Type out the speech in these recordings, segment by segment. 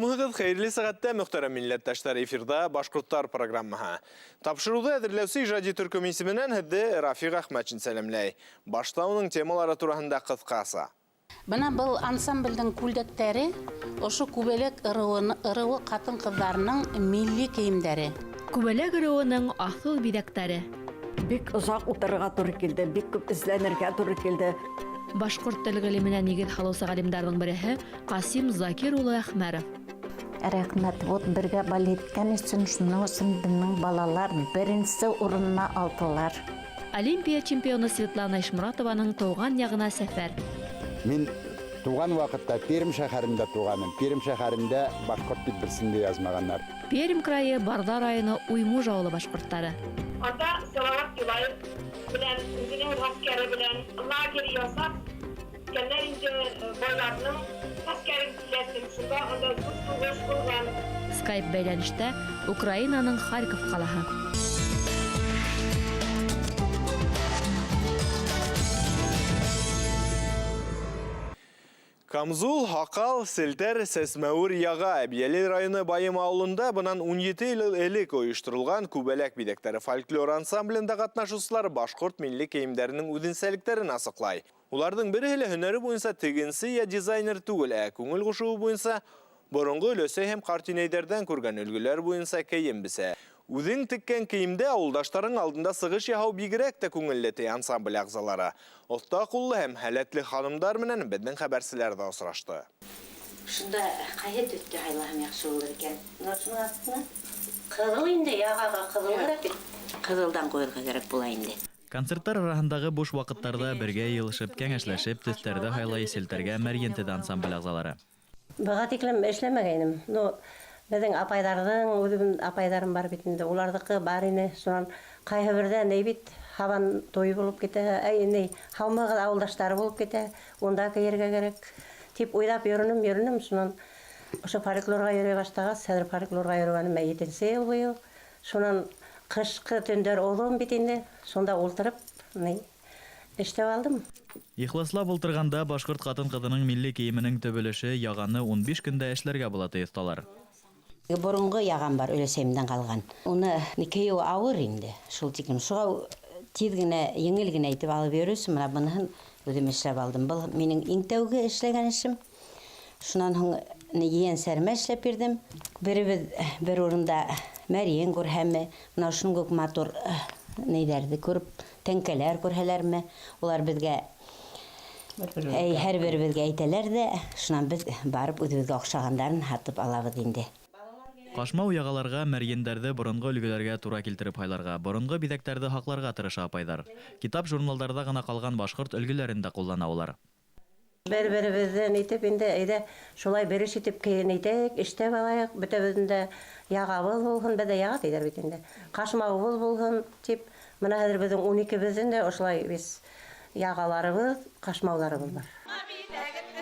Һаумыһығыҙ, хәйерле сәғәттә, мөхтәрәм милләттәштәр, эфирҙа Башҡорттар программаһы. Тапшырыуҙы әҙерләүсе ижади төркөм исеменән һеҙҙе Рафиҡ Әхмәтшин сәләмләй. Башта уның темалары тураһында ҡыҫҡаса. Бына был ансамблдең күлдәктәре ошо Күбәләк ырыуы ҡатын-ҡыҙҙарының милли кейемдәре. Күбәләк ырыуының аҫыл биҙәктәре. Бик оҙаҡ ултырырға тура килде, бик күп эзләнергә тура килде. Башҡорт тел ғилеменә нигеҙ һалыусы ғалимдарҙың береһе Ҡасим Закир улы Әхмәров. Рәхмәт, вот бергә балет иткән өсөн, шуның өсөн беҙҙең балалар беренсе урынына алдылар. Олимпия чемпионы Светлана Ишморатованың тыуған яғына сәфәр. Мин туған ваҡытта Пермь шәһәрендә туғаным. Пермь шәһәрендә башҡорт дип берсен дә язмағаннар. Пермь крайы, Барҙа районы, Уймуж ауылы башҡорттары. Анда Салават Юлаев белән үзенең гаскәре белән лагерь ясап, кемнәр инде байларның гаскәрен киләсен, шунда анда зур сугыш булган. Скайп бәйләнештә Украинаның Харьков ҡалаһы. Камзул, һаҡал, селтәр, сәсмәүер яға. Әбйәлил районы Байым ауылында бынан 17 йыл элек ойошторолған Күбәләк биҙәктәре фольклор ансамблендә ҡатнашыусылар башҡорт милли кейемдәренең үҙенсәлектәрен асыҡлай. Уларҙың береһе лә һөнәре буйынса тегенсе йә дизайнер түгел, ә күңел ҡушыуы буйынса боронғо өләсәй һәм ҡартинәйҙәрҙән күргән өлгөләр буйынса кейем бесә. Үҙең теккән кейемдә ауылдаштарың алдында сығыш яһау бигерәк тә күңелле, ти ансамбль ағзалары. Оҫта ҡуллы һәм һәләтле ханымдар менән беҙҙең хәбәрселәр ҙә осрашты. Шунда ҡайһы төҫтө һайлаһам яҡшы булыр икән? Бына шуның аҫтына ҡыҙыл инде, яғаға ҡыҙыл кәрәк бит. Ҡыҙылдан ҡуйырға кәрәк була инде. Концерттар араһындағы буш ваҡыттарҙа бергә йыйылышып, кәңәшләшеп, төҫтәрҙе һайлай селтәргә мәрйен теҙә ансамбль ағзалары. Быға тиклем эшләмәгәйнем. Ну, беҙҙең апайҙарҙың, үҙемдең апайҙарым бар бит инде, уларҙыҡы бар ине. Шунан ҡайһы берҙә ни бит, һабан туйы булып китә, әй, ни, һаумығыҙ ауылдаштары булып китә, унда кейергә кәрәк тип уйлап йөрөнөм, йөрөнөм. Шунан ошо фольклорға йөрөй башлағас, хәҙер фольклорға йөрөгәнемә 7-нсе йыл быйыл. Шунан ҡышҡы төндәр оҙон бит инде, шунда ултырып, ни, эшләп алдым. Ихласлап ултырғанда башҡорт ҡатын-ҡыҙының милли кейеменең төп өлөшө яғаны 15 көндә эшләргә була, ти оҫталар. Боронғо яғам бар, өләсәйемдән ҡалған. Уны кейеү ауыр инде, шул тиклем. Шуға тиҙ генә, еңел генә итеп алып йөрөү өсөн бына быныһын үҙем эшләп алдым. Был минең иң тәүге эшләгән эшем. Шунан һуң ейәнсәремә эшләп бирҙем. Беребеҙ бер урында мәрйен күрһәме, бына ошоноң кеүек матур нейҙәрҙе күреп, тәңкәләр күрһәләрме, улар беҙгә Эй, һәр беребеҙгә әйтәләр ҙә, шунан беҙ барып үҙебеҙгә оҡшағандарын һатып алабыҙ инде. Ҡашмау яғаларға мәрйендәрҙе боронғо өлгөләргә тура килтереп һайларға, боронғо биҙәктәрҙе һаҡларға тырыша апайҙар. Китап-журналдарҙа ғына ҡалған башҡорт өлгөләрен дә ҡуллана улар. Бер-беребеҙҙе итеп инде, әйҙә, шулай бер эш итеп кейен итәйек, эштәп алайыҡ, бөтәбеҙҙең дә яғабыҙ булһын, беҙҙә яға тиҙәр бит инде. Ҡашмауыбыҙ булһын тип, бына хәҙер беҙҙең 12-беҙҙең дә ошолай бис яғаларыбыҙ, ҡашмауҙарыбыҙ бар.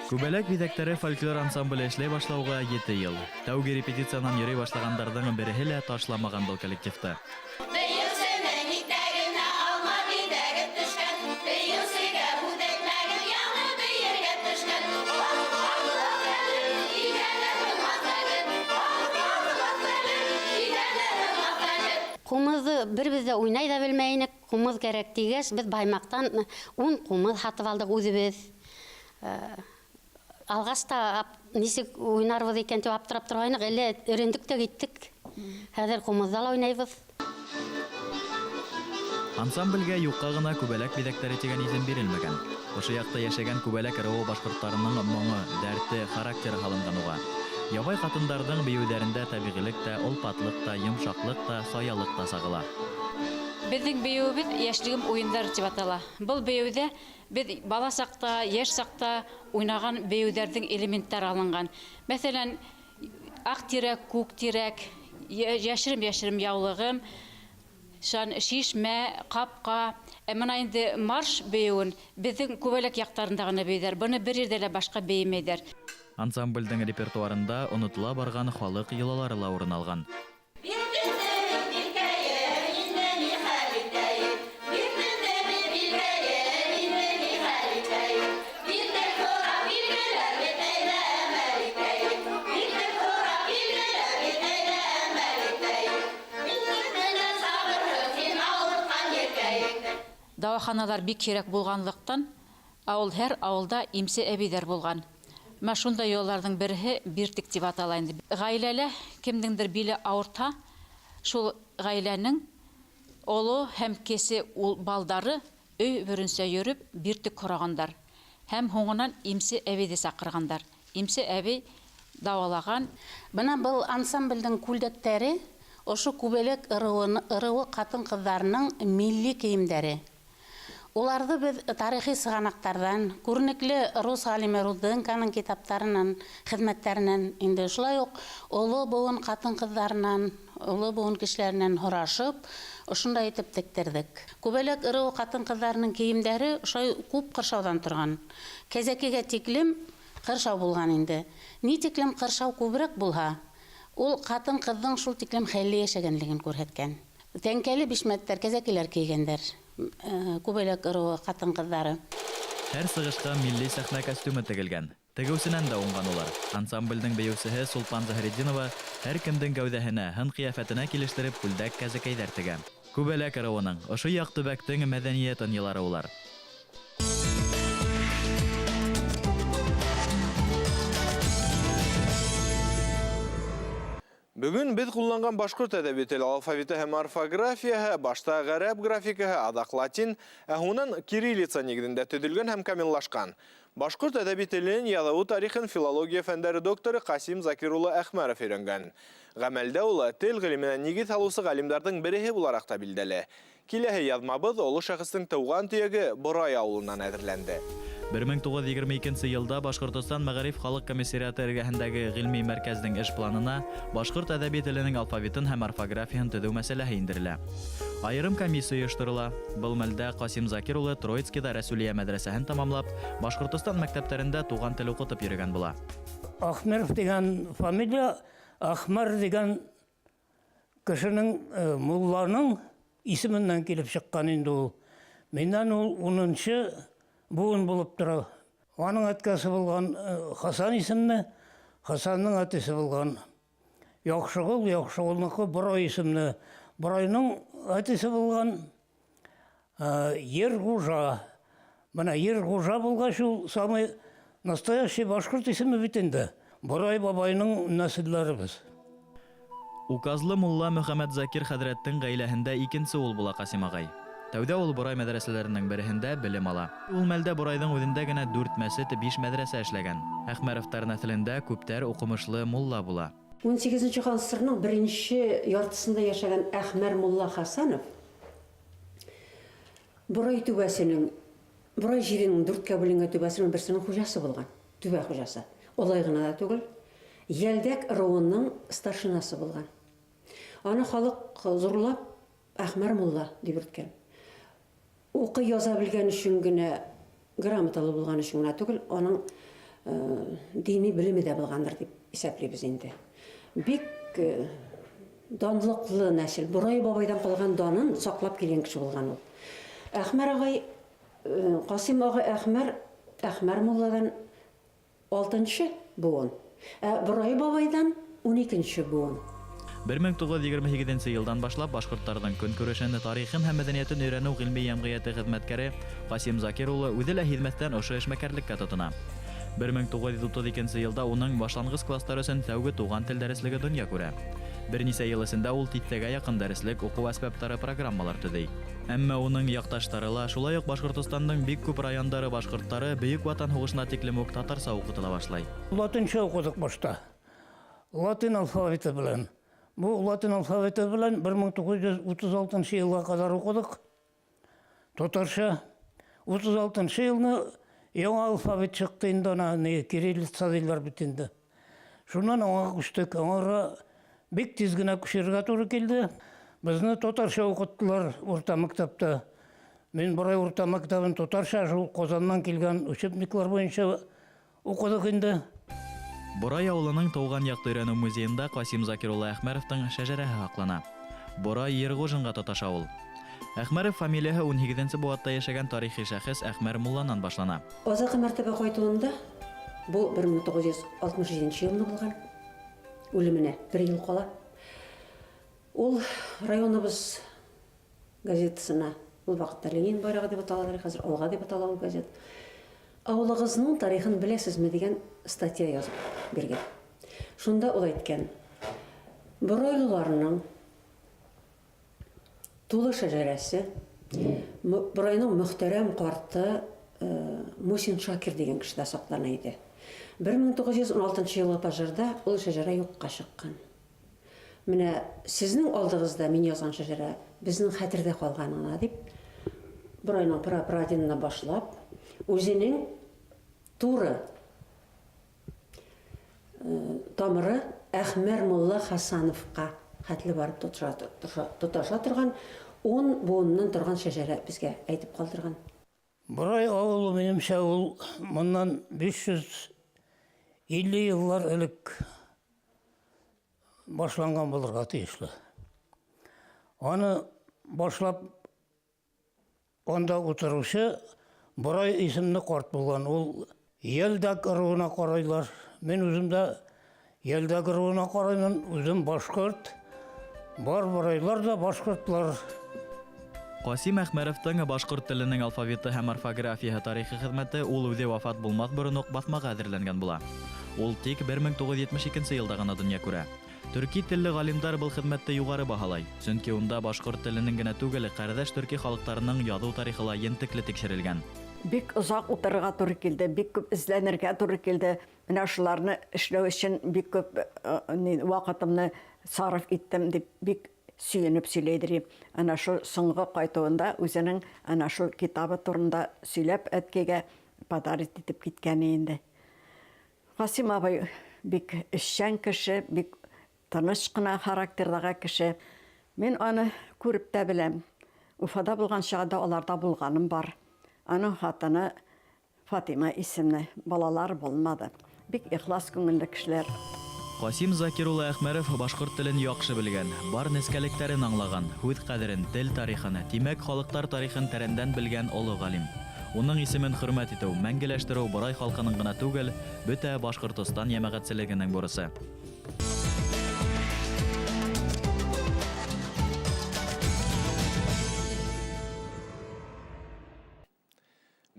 Күбәләк биҙәктәре фольклор ансамбле эшләй башлауға 7 йыл. Тәүге репетициянан йөрөй башлағандарҙың береһе лә ташламаған был коллективты. Бейеүсенең итәгенә алма биҙәге төшкән, бейеүсегә һүҙ әйтмәгеҙ, яңы бейергә төшкән. Ҡумыҙҙы бер беҙ ҙә уйнай ҙа белмәй инек. Ҡумыҙ кәрәк тигәс, беҙ Баймаҡтан 10 ҡумыҙ һатып алдыҡ үҙебеҙ. Алғас та нисек уйнарбыҙ икән тип аптырап торғайныҡ, әллә өйрәндек тә киттек. Хәҙер ҡумыҙҙа ла уйнайбыҙ. Ансамблгә юҡҡа ғына Күбәләк биҙәктәре тигән исем бирелмәгән. Ошо яҡта йәшәгән Күбәләк ырыуы башҡорттарының моңо, дәрте, характеры һалынған уға. Ябай ҡатындарҙың бейеүҙәрендә тәбиғилек тә, олпатлыҡ та, йомшаҡлыҡ та, саялыҡ та сағыла. Беҙҙең бейеүебеҙ Йәшлегем уйындар тип атала. Был бейеүҙә беҙ бала саҡта, йәш саҡта уйнаған бейеүҙәрҙең элементтары алынған. Мәҫәлән, аҡ тирәк, күк тирәк, йәшерем-йәшерем яулығым, шан шишмә, ҡапҡа. Ә бына инде марш бейеүен беҙҙең Күбәләк яҡтарында ғына бейҙәр. Быны бер ерҙә лә башҡа бейемәйҙәр. Ансамблдең репертуарында онотола барған халыҡ йолалары ла урын алған. Дауаханалар бик һирәк булғанлыҡтан, ауыл һәр ауылда имсе әбейҙәр булған. Мына шундай йолаларҙың береһе биртек тип атала инде. Ғаиләлә кемдеңдер биле ауыртһа, шул ғаиләнең оло һәм кесе ул балдары өй беренсә йөрөп биртек һорағандар. Һәм һуңынан имсе әбейҙе саҡырғандар. Имсе әбей дауалаған. Бына был ансамблдең күлдәктәре ошо күбәләк ырыуы ҡатын-ҡыҙҙарының милли кейемдәре. Уларҙы беҙ тарихи сығанаҡтарҙан, күренекле рус ғалимы Руденконың китаптарынан, хеҙмәттәренән, инде шулай уҡ оло быуын ҡатын-ҡыҙҙарынан, оло быуын кешеләренән һорашып, ошондай итеп тектерҙек. Күбәләк ырыуы ҡатын-ҡыҙҙарының кейемдәре ошолай күп ҡыршауҙан торған. Кәзәкегә тиклем ҡыршау булған инде. Ни тиклем ҡыршау күберәк булһа, ул ҡатын-ҡыҙҙың шул тиклем хәлле йәшәгәнлеген күрһәткән. Тәңкәле бишмәттәр, кәзәкеләр кейгәндәр. Күбәләк ырыуы ҡатын-ҡыҙҙары. Һәр сығышҡа милли сәхнә костюмы тегелгән. Тегеүсенән дә уңған улар. Ансамблдең бейеүсеһе Сулпан Заһретдинова һәр кемдең кәүҙәһенә, һын ҡиәфәтенә килештереп күлдәк кәзәкәйҙәр тегә. Күбәләк ырыуының ошо яҡ төбәктең мәҙәниәт ынйылары улар. Бөгөн беҙ ҡулланған башҡорт әҙәби тел алфавиты һәм орфографияһы башта ғәрәп графикаһы, аҙаҡ латин, ә һуңынан кириллица нигеҙендә төҙөлгән һәм камиллашҡан. Башҡорт әҙәби телен яҙыуы тарихын филология фәндәре докторы Ҡасим Закир улы Әхмәров өйрәнгән. Ғәмәлдә ул тел ғилеменә нигеҙ һалыусы ғалимдарҙың береһе булараҡ та билдәле. Киләһе яҙмабыҙ оло шәхестең тыуған төйәге Борай ауылынан әҙерләнде. 1922 йылда Башҡортостан Мәғариф Халыҡ Комиссариаты эргәһендәге ғилми мәркәздең эш планына башҡорт әҙәби теленең алфавитын һәм орфографияһын төҙөү мәсьәләһе индерелә. Айырым комиссия ойошторола. Был мәлдә Ҡасим Закир улы Троицкиҙа Рәсүлиә мәҙрәсәһен тамамлап, Башҡортостан мәктәптәрендә туған тел уҡытып йөрөгән була. Ахмеров тигән фамилия Ахмар тигән кешенең мулланың исеменнән килеп сыҡҡан инде ул. Минән ул 10-нчы быуын булып тора. Аның әткәсе булған Хасан исемле, Хасанның әтисе булған Яҡшығол, Яҡшығолныҡы Борай исемле. Борайның әтисе булған Ергужа. Бына Ергужа булғас, ул самый настоящий башҡорт исеме бит инде. Борай бабайның нәселләребеҙ. Указлы мулла Мөхәммәт Закир хәҙрәттең ғаиләһендә икенсе ул була Ҡасим ағай. Тәүҙә ул Борай мәҙрәсәләренең береһендә белем ала. Ул мәлдә Борайҙың үҙендә генә 4 мәсет, 5 мәҙрәсә эшләгән. Әхмәровтар нәҫелендә күптәр уҡымышлы мулла була. 18-нче ғасырның беренсе яртыһында йәшәгән Әхмәр мулла Хасанов Борай түбәсенең, Борай җиренең дүрткә бүленгән түбәсенең берсенең хуҗасы булган, түбә хуҗасы. Олай гына да түгел, Йәлдәк ыруының старшинасы булган. Аны халык зурлап Әхмәр мулла дип йөрткән. Уҡый яза белгән өчен генә, грамоталы булган өчен генә түгел, аның дини белеме дә булгандыр дип исәплибез инде. Бик данлыҡлы нәсел, Борай бабайдан ҡалған данын саҡлап килгән кеше булган ул. Әхмәр ағай, Ҡасим ағай Әхмәр, Әхмәр мулладан 6-нчы быуын, ә Борай бабайдан 12-нче быуын. 1928 йылдан башлап башҡорттарҙың көнкүрешен, тарихын һәм мәҙәниәтен өйрәнеү ғилми йәмғиәте хеҙмәткәре Ҡасим Закир улы үҙе лә һиҙмәҫтән ошо эшмәкәрлеккә тотона. 1932 йылда уның башланғыс кластар өсөн тәүге туған тел дәреслеге донъя күрә. Бер нисә йыл эсендә ул тиҫтәгә яҡын дәреслек, уҡыу әсбаптары, программалар төҙөй. Әммә уның яҡташтары ла, шулай уҡ Башҡортостандың бик күп райондары башҡорттары Бөйөк Ватан һуғышына тиклем үк татарса уҡытыла башлай. Латинса уҡыҙыҡ башта. Латин алфавиты белән. Бу латин алфавиты белән 1936 йылға ҡәҙәр уҡыҙыҡ. Татарса 36 йылны яңа алфавит сыҡты инде, ана ни кириллица тиләр бит инде. Шунан аңа күстек, аңара бик тиҙ генә күсергә тура килде. Беҙҙе татарса уҡыттылар урта мәктәптә. Мин Борай урта мәктәбен татарса шул Ҡазаннан килгән учебниклар буйынса уҡыҙыҡ инде. Борай ауылының тыуған яҡты өйрәнеү музейында Ҡасим Закир улы Әхмәровтың шәжәрәһе һаҡлана. Борай Ергужинға тоташа ул. Әхмәров фамилияһы 18-нсе быуатта йәшәгән тарихи шәхес Әхмәр мулланан башлана. Аҙаҡҡы мәртәбә ҡайтыуында бу 1967 йылында булған. Үлеменә бер йыл ҡала. Ул районыбыҙ газетасына Ул вакытта Ленин байрагы дип аталадыр, хәзер Алга дип атала ул газет. Авылыгызның тарихын беләсезме дигән статья язып биргән. Шунда ул әйткән, Борайлыларның тулы шәҗәрәсе, Борайның мөхтәрәм карты Мусин Шакир дигән кешедә саклана иде. 1916 елгы пожарда ул шәҗәрә юкка чыккан. Менә сезнең алдыгызда мин язган шәҗәрә безнең хәтердә калган гына, дип, Борайның прапрадедына башлап, үзенең туры тамыры Әхмәр мулла Хасановка хәтле барып тоташа торган ун буыннан торган шәҗәрә безгә әйтеп калдырган. Борай авылы, минемчә, ул моннан 550 еллар элек башланган булырга тиешле. Аны башлап анда утыручы Борай исемле карт булган. Ул Елдак ыруына карайлар. Мин үзем дә Елдак ыруына караймын, үзем башкорт. Бар борайлар да башкортлар. Касим Әхмәровтың Башкорт теленең алфавиты һәм орфографияһе тарихы хезмәте ул үзе вафат булмас борын ук басмага әзерләнгән була. Ул тик 1972 елда гына дөнья күрә. Төрки телле галимдар был хезмәтте югары баһалай, чөнки унда башкорт теленең генә түгел, кардәш төрки халыкларының язу тарихы ла ентекле тикшерелгән. Бик озак утырырга туры килде, бик күп эзләнергә туры килде. Менә шуларны эшләү өчен бик күп вакытымны сарыф иттем, дип бик сөенеп сөйләйдер. Әнә шул соңгы кайтуында үзенең әнә шул китабы турында сөйләп әткәйгә подарить итеп киткәне инде. Касыйм абый бик эшчән кеше, бик тыныч кына характердагы кеше. Мин аны күреп тә беләм. Уфада булган чагында аларда булганым бар. Аның хатыны Фатыйма исемле, балалары булмады. Бик ихлас күңелле кешеләр. Касим Закир улы Әхмәров башкорт телен яхшы белгән, бар нескәлектәрен аңлаган, һүҙ ҡәҙерен, тел тарихын, тимәк, халыҡтар тарихын тәрәндән белгән оло ғалим. Уның исемен хөрмәт итеү, мәңгеләштереү Борай халҡының ғына түгел, бөтә Башҡортостан йәмәғәтселегенең бурысы.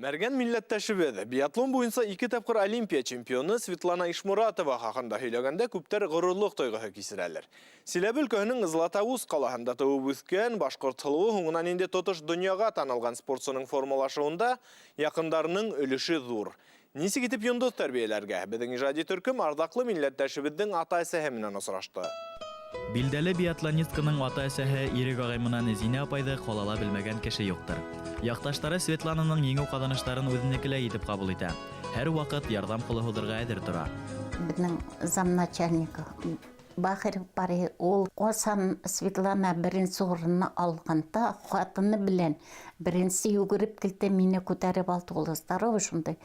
Мәргән милләттәшебеҙ, биатлон буйынса ике тапҡыр Олимпия чемпионы Светлана Ишмуратова хаҡында һөйләгәндә күптәр ғорурлыҡ тойғоһо кисерәләр. Силәбе өлкәһенең Златоуст ҡалаһында тыуып үҫкән башҡорт һылыуы һуңынан инде тотош донъяға танылған спортсының формалашыуында яҡындарының өлөшө ҙур. Нисек итеп йондоҙ тәрбиәләргә? Беҙҙең ижади төркөм арҙаҡлы милләттәшебеҙҙең ата-әсәһе менән осрашты. Билдәле биатлонистканың ата-әсәһе Ирек ағай менән Зинә апайҙы ҡалала белмәгән кеше юҡтыр. Яҡташтары Светлананың еңеү ҡаҙаныштарын үҙенекеләй итеп ҡабул итә. Һәр ваҡыт ярҙам ҡулы һуҙырға әҙер тора. Беҙҙең замначальник Бахиров бар, ул ҡасан Светлана беренсе урынны алғанда ҡатыны белән беренсе йүгереп килде, мине күтәреп алды, ул здоровый шундай.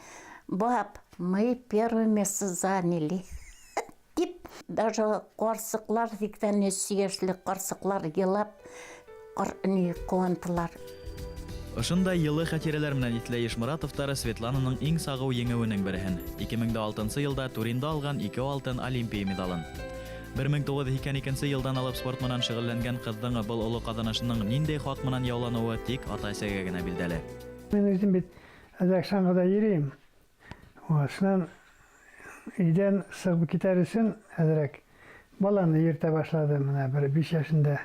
Баб, мы первое место заняли. Тип, даже ҡарсыҡлар, 83 йәшлек ҡарсыҡлар илап, ҡыуандылар. Ошондай йылы хәтирәләр менән иҫләй Ишморатовтар Светлананың иң сағыу еңеүенең береһен. Ике мең дә алтынсы йылда Туринда алған ике алтын Олимпия миҙалын. Бер мең туғыҙ һикһән икенсе йылдан алып спорт менән шөғөлләнгән ҡыҙҙың был оло ҡаҙанышының ниндәй хаҡ менән яуланыуы тик ата-әсәгә генә билдәле. Мин үҙем бит әҙерәк саңғыда йөрөйөм. Шунан өйҙән сығып китәр өсөн әҙерәк баланы йөрөтә башланым. Менә бер 5 йәшендә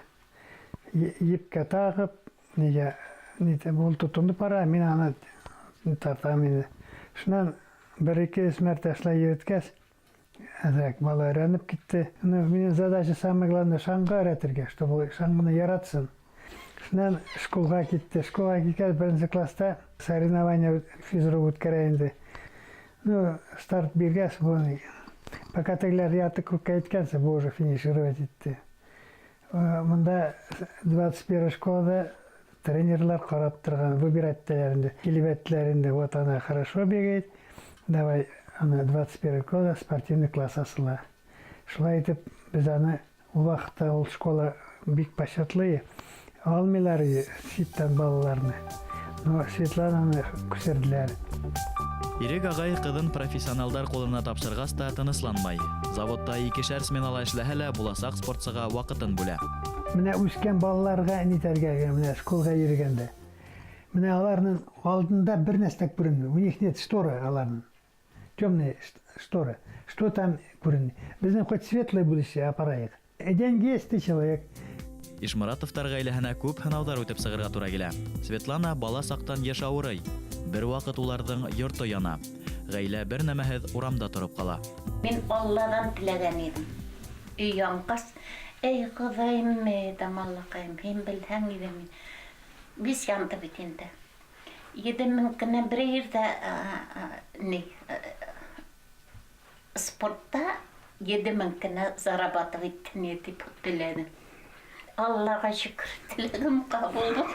епкә тағып, нигә, нитә, ул тотоноп бара, мин аны тартам инде. Шунан бер ике өс мәртә шулай йөрөткәс, әҙерәк бала өйрәнеп китте. Ну, минең задача самое главное шаңғы өйрәтергә, чтобы шаңғыны яратсын. Шунан школға китте. Школға киткәс, беренсе класста соревнования физрук үткәрә инде. Ну, старт биргәс, бу пока тегеләр ярты кругка еткәнсе, бу уже финишировать итте. Монда 21 школада тренерлар карап торган, выбирать итәләр инде. Килеп әйттеләр инде, вот она хорошо бегает, давай она 21 школада спортивный класс асыла. Шулай итеп, без аны ул вакытта ул школа бик почетлы, алмыйлар иде читтән балаларны. Но Светлананы күсерделәр. Ирек ағай ҡыҙын профессионалдар ҡулына тапшырғас та тынысланмай. Заводта икешәр сменала эшләһә лә, буласаҡ спортсыға ваҡытын бүлә. Менә үҫкән балаларға нитәргә, менә школға йөрөгәндә. Менә аларның алдында бер нәрсә күренми. У них нет шторы аларның. Темные шторы. Что там күренми. Безнең хоть светлое будущее апарайык. Деньги есть, ты человек. Ишморатовтар гаиләһенә күп һынауҙар үтеп сығырға тура килә. Светлана бала саҡтан йыш ауырый. Бер ваҡыт уларҙың йорто яна. Ғаилә бер нәмәһеҙ урамда тороп ҡала. Мин Алладан теләгән идем. Өй янғас, эй Хоҙайым, әйтәм, Аллаҡайым, һин белһәң ине мин. Весь янды бит инде. 7000 генә бер ерҙә ни спортта 7000 генә зарабатывать итте тип теләдем. Аллаға шөкөр, теләгем ҡабул булды.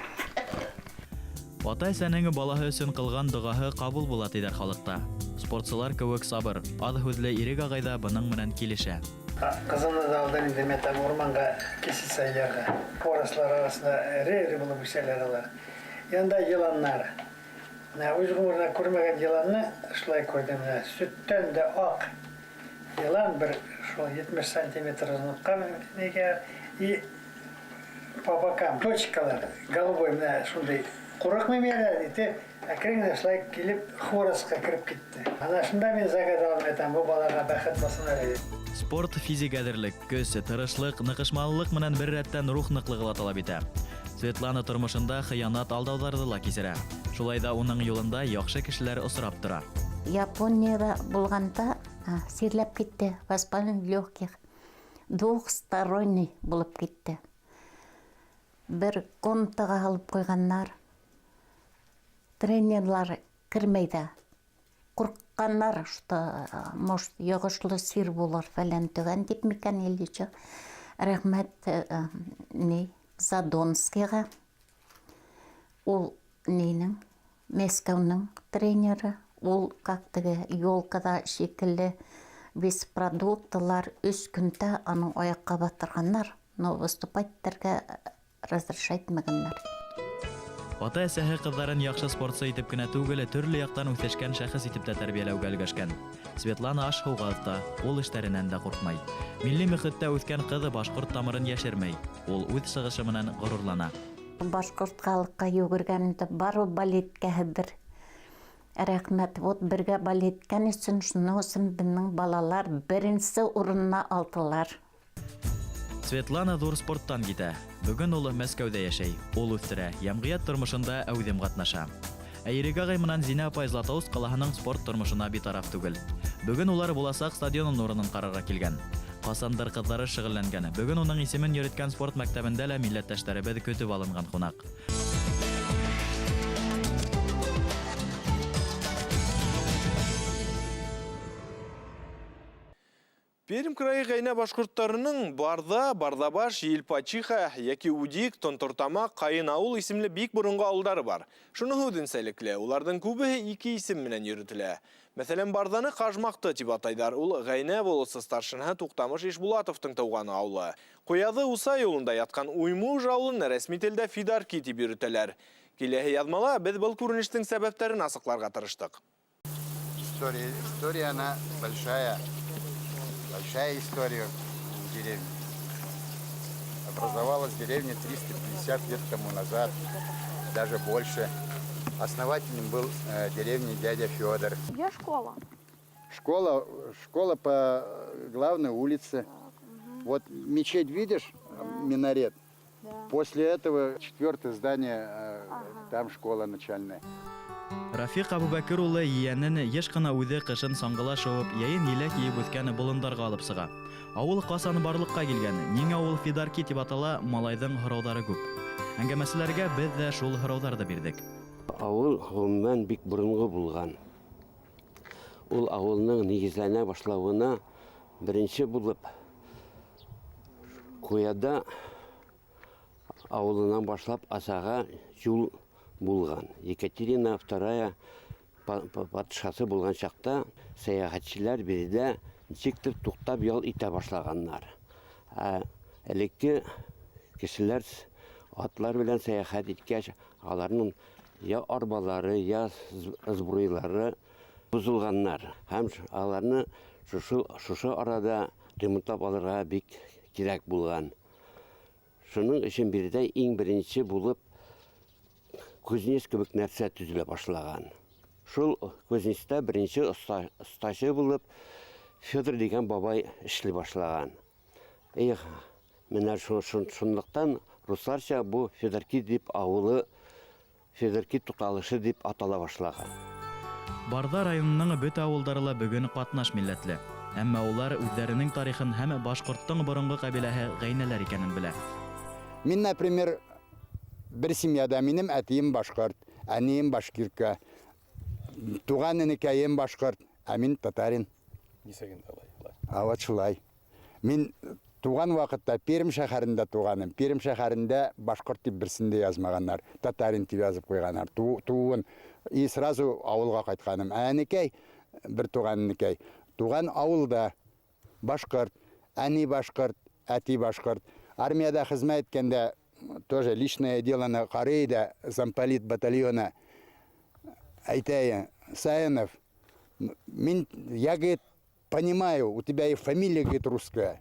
Ата-әсәнең балаһы өсөн ҡылған доғаһы ҡабул була тиҙәр халыҡта. Спортсылар кеүек сабыр, аҙ һүҙле Ирек ағай ҙа бының менән килешә. Ҡыҙымды да алдым инде мин там урманға кисетсә ярға. Хворослар арасында эре-эре булып үҫәләр алар. Янда йыланнар. Менә үҙ ғүмерендә күрмәгән йыланны шулай күрҙем. Менә сөттән дә аҡ йылан бер шул 70 сантиметр оҙонлоҡҡа нигә и по бокам точкалар голубой менә шундай ҡурҡмайым әле ите әкрен генә шулай килеп хворостҡа кереп китте. Ана шунда мин загадал әйтәм, бу балаға бәхет булсын әле. Спорт физик әҙерлек, көс, тырышлыҡ, ныҡышмалылыҡ менән бер рәттән рух ныҡлығы ла талап итә. Светлана тормошонда хыянат алдауҙарҙы ла кисерә. Шулай ҙа уның юлында яҡшы кешеләр осрап тора. Япониялә булғанда сирләп китте, воспаление легких. Двухсторонний булып китте. Бер комнатаға һалып ҡуйғаннар. Тренерлар кермәй ҙә. Ҡурҡҡаннар, что, может, йоғошло сир булыр фәлән төгән тип микән или чё. Рәхмәт ни Задонскийға. Ул нинең Мәскәүнең тренеры. Ул как теге елкада шикелле весь продуктлар өс көндә аның аяҡҡа баҫтырғаннар, но выступать итергә разрешать итмәгәннәр. Ата-әсәһе ҡыҙҙарын яҡшы спортсы итеп кенә түгел, төрлө яҡтан үҫешкән шәхес итеп тә тәрбиәләүгә өлгәшкән. Светлана аш-һыуға оҫта, ҡул эштәренән дә ҡурҡмай. Милли мөхиттә үҫкән ҡыҙ башҡорт тамырын йәшермәй. Ул үҙ сығышы менән ғорурлана. Башҡорт халыҡҡа йүгергәнде барыу балеткәһедер. Рәхмәт, вот бергә балет иткән өсөн, шуның өсөн беҙҙең балалар беренсе урынына алдылар. Светлана ҙур спорттан китә. Бөгөн ул Мәскәүҙә йәшәй. Ул үҫтерә, йәмғиәт тормошонда әүҙем ҡатнаша. Ә Ирек ағай менән Зинә апай Златоуст ҡалаһының спорт тормошона битараф түгел. Бөгөн улар буласаҡ стадионын урынын ҡарарға килгән. Ҡасандыр ҡыҙҙары шөғөлләнгән. Бөгөн уның исемен йөрөткән спорт мәктәбендә лә милләттәштәребеҙ көтөп алынған ҡунаҡ. Пермь крайы ғәйнә башҡорттарының Барҙа, Барҙабаш, Елпачиха йәки Удик, Тонтортамаҡ, Ҡайын ауыл исемле бик боронғо ауылдары бар. Шуныһы үҙенсәлекле, уларҙың күбеһе ике исем менән йөрөтөлә. Мәҫәлән, Барҙаны Ҡажмаҡты тип атайҙар. Ул Ғәйнә волосы старшинаһы Туҡтамыш Ишбулатовтың тыуған ауылы. Ҡуяҙы Уса юлында ятҡан Уймуж ауылын рәсми телдә Фидарки тип йөрөтәләр. Киләһе яҙмала беҙ был күренештең сәбәптәрен асыҡларға тырыштыҡ. История, история она большая. Большая история в деревне. Образовалась деревня 350 лет тому назад, даже больше. Основателем был деревни дядя Федор. Где школа? Школа, школа по главной улице. Вот мечеть видишь, Да. минарет? Да. После этого четвертое здание, там школа начальная. Рафиҡ Әбүбәкер улы ейәнен йыш ҡына үҙе ҡышын саңғыла шыуып, йәйен еләк йыйып үҫкән болондарға алып сыға. Ауыл ҡасан барлыҡҡа килгән, ниңә ул Фидарки тип атала, малайҙың һорауҙары күп. Әңгәмәселәргә беҙ ҙә шул һорауҙарҙы бирҙек. Ауыл ғөмүмән бик боронғо булған. Ул ауылның нигеҙләнә башлауына беренсе булып Ҡуяда ауылынан башлап Асаға юл булған. Екатерина вторая батшасы булған чакта сәяхәтчеләр биредә нисектер туктап ял итә башлаганнар. Ә элекке кешеләр атлар белән сәяхәт иткәч, аларның я арбалары, я сбруйлары бозылганнар. Һәм аларны шушы арада ремонтлап алырга бик кирәк булган. Шуның өчен биредә иң беренче булып кузнец кебек нәрсә төзелә башлаган. Шул кузнецта беренче остачы булып Федор дигән бабай эшли башлаган. Эх, менә шунлыктан русларча бу Федорки дип авылы Федорки тукталышы дип атала башлаган. Барда районының бөтә авылдары ла бөгөн катнаш милләтле. Әмма улар үзләренең тарихын һәм башкорттың борынгы кабиләһе гәйнәләр икәнен белә. Мин, например, бер семьяда минем әтием башкорт, әнием башкирка, туган энекәем башкорт, ә мин татарин. Нисек инде алай? А вот шулай. Мин туган вакытта Пермь шәһәрендә туганым. Пермь шәһәрендә башкорт дип берсен дә язмаганнар. Татарин дип язып куйганнар. Тууын. И сразу авылга кайтканым. Ә энекәй, бер туган энекәй, туган авылда башкорт, әни башкорт, әти башкорт. Армиядә хезмәт иткәндә тоже личное делоны карый да замполит батальона әйтә, Саянов, мин, я, говорит, понимаю, у тебя и фамилия, говорит, русская.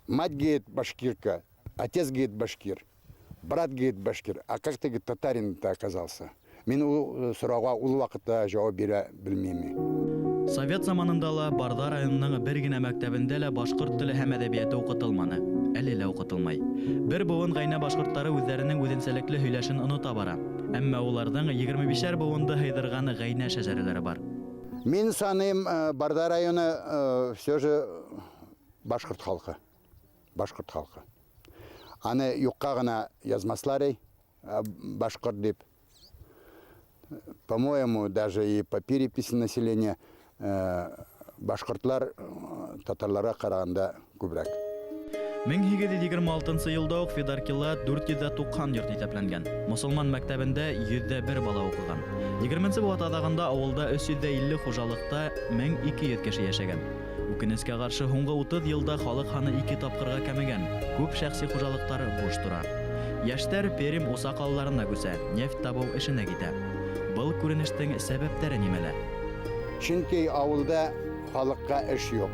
Мать, говорит, башкирка, отец, говорит, башкир, брат, говорит, башкир. А как ты, говорит, татарин-то оказался? Мин ул сорауга ул вакытта җавап бирә белмим. Совет заманында ла Барда районының бер генә мәктәбендә лә башкорт теле һәм әдәбияты укытылманы. Әле лә укытылмай. Бер буын гайнә башкортлары үзләренең үзенчәлекле һөйләшен оныта бара. Әмма уларның 25 буынды һыйдырган гайнә шәҗәрәләре бар. Мин саныйм, Барда районы все же башкорт халкы. Башкорт халкы. Аны юкка гына язмаслар эй, башкорт дип. По-моему, даже и по переписи населения башкортлар татарларга караганда күбрәк. 1826 елда ук Федоркила 490 йорт исәпләнгән. Мосылман мәктәбендә 101 бала укыган. 20 быуат аҙағында ауылда 350 хужалыҡта 1200 кеше йәшәгән. Үкенескә ҡаршы, һуңғы 30 йылда халыҡ һаны ике тапҡырға кәмегән. Күп шәхси хужалыҡтар буш тора. Йәштәр Пермь, Уса ҡалаларына күсә, нефть табыу эшенә китә. Был күренештең сәбәптәре нимәлә? Чөнки авылда халыкка эш юк.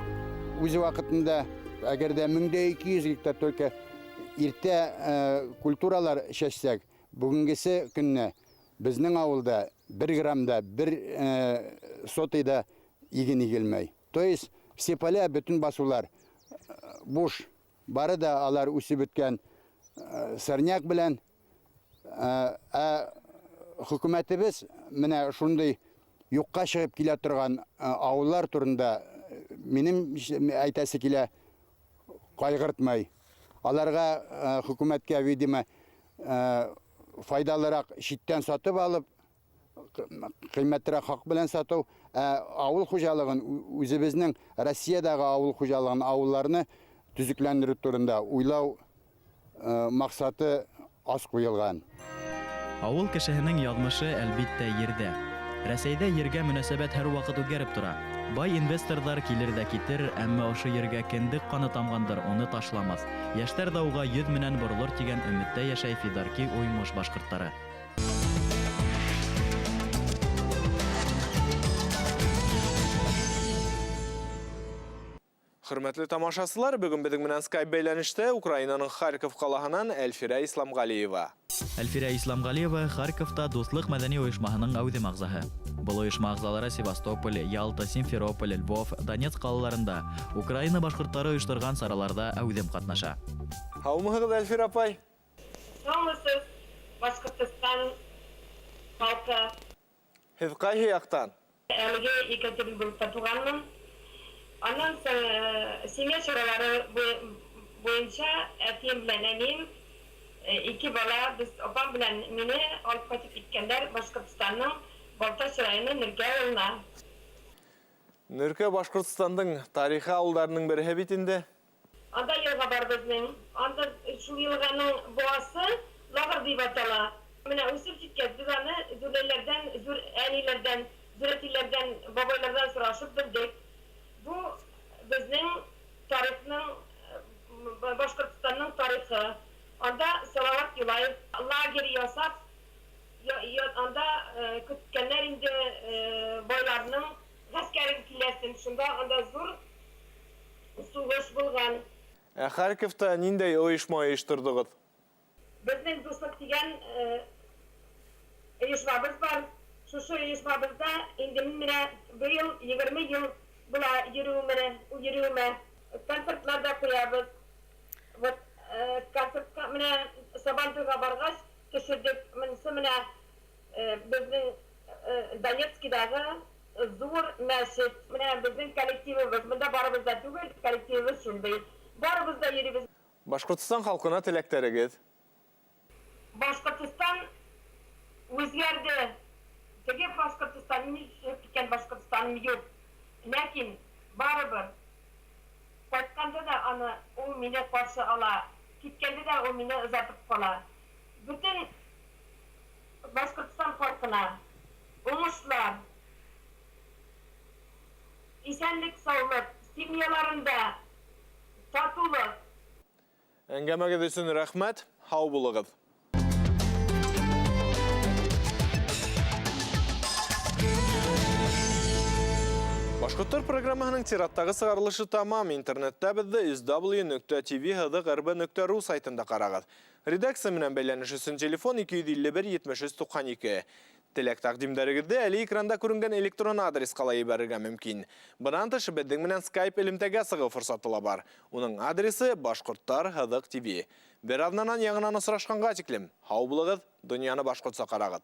Үз вакытында, әгәр дә 1200 гектар только иртә культуралар чәчсәк, бүгенгесе көнне безнең авылда 1 грамм да, 1 сотый да иген игелмәй. То есть все поля, бөтен басулар буш. Бары да алар үсеп беткән сорняк белән. Ә хөкүмәтебез менә шундый юкка чыгып килә торган авыллар турында минем әйтәсе килә, кайгыртмай. Аларга хөкүмәткә, видимо, файдалырак читтән сатып алып, кыйммәтрәк хак белән сату, ә авыл хуҗалыгын, үзебезнең Россиядәге авыл хуҗалыгын, авылларны төзекләндерү турында уйлау максаты аз куелган. Авыл кешеһенең язмышы әлбиттә ердә. Рәсәйдә ергә мөнәсәбәт һәр вакыт үзгәреп тора. Бай инвесторлар килер дә китер, әмма ошо ергә кендек каны тамгандыр, уны ташламас. Яшьтәр дә уға йөҙ менән боролор тигән өмөттә йәшәй Фидарки Уймыш башҡорттары. Хөрмәтле тамашасылар, бүген беҙҙең менән Skype бәйләнештә Украинаның Харьков ҡалаһынан Әлфирә Исламғалиева. Әлфирә Исламғалиева Харьковта Дуҫлыҡ мәҙәни ойошмаһының әүҙем ағзаһы. Был ойошма ағзалары Севастополь, Ялта, Симферополь, Львов, Донецк ҡалаларында Украина башҡорттары ойошторған сараларҙа әүҙем ҡатнаша. Һаумыһығыҙ, Әлфирә апай? Һаумыһыҙ, Башҡортостан халҡы. Һеҙ ҡайһы яҡтан? Әлеге Екатеринбургта туғанмын. Аннан соң семья саралары буйынса әтием белән әнием ике бала, без апам белән мине алып кайтып киткәннәр Башҡортостанның Балтач районы Нөркә авылына. Нөркә Башҡортостандың тарихи ауылдарының береһе бит инде. Анда йылға бар безнең. Анда шул йылғаның буасы Лагыр дип атала. Менә үсеп җиткәч, без аны зүләйләрдән, зүр әниләрдән, зүр әтиләрдән, бабайлардан сорашып белдек. Бу безнең тарихның, Башҡортостанның тарихы. Анда Салават Юлаев лагерь ясап, анда көткәннәр инде байларның гаскәрен киләсен. Шунда анда зур сугыш булган. Ә Харьковта ниндәй оешма оештырдыгыҙ? Безнең Дуҫлыҡ дигән Оешмабыз бар. Шушы оешмабызда инде мин менә быел 20 ел була йөрүемә, йөрүемә. Концертлар да куябыз. Вот концертка менә Сабантуйга баргач төшердек. Монысы менә безнең Донецкидагы зур мәчет. Менә безнең коллективыбыз. Монда барыбыз да түгел, коллективыбыз шундый. Барыбыз да йөрибез. Башкортстан халкына теләктәрегеҙ? Башкортстан үзгәрде. Теге Башкортстан, мин төшеп киткән Башкортстаным юк. Ләкин барыбер кайтканда да аны ул мине каршы ала, киткәндә дә ул мине озатып кала. Бөтен Башкортстан халкына уңышлар, исәнлек, саулык, семьяларында татулык. Әңгәмәгеҙ өсөн рәхмәт, һау булығыҙ. Башҡорттар программаһының сираттағы сығарылышы тамам. Интернетта беҙҙе sw.tv.rb.ru сайтында ҡарағыҙ. Редакция менән бәйләнеш өсөн телефон 251 73 92. Теләк тәҡдимдәрегеҙҙе әле экранда күренгән электрон адресҡа ла ебәрергә мөмкин. Бынан тыш беҙҙең менән Skype элемтәгә сығыу форсаты ла бар. Уның адресы Башҡорттар һыҙыҡ ТВ. Бер аҙнанан яңынан осрашҡанға тиклем. Һау булығыҙ, донъяны башҡортса ҡарағыҙ.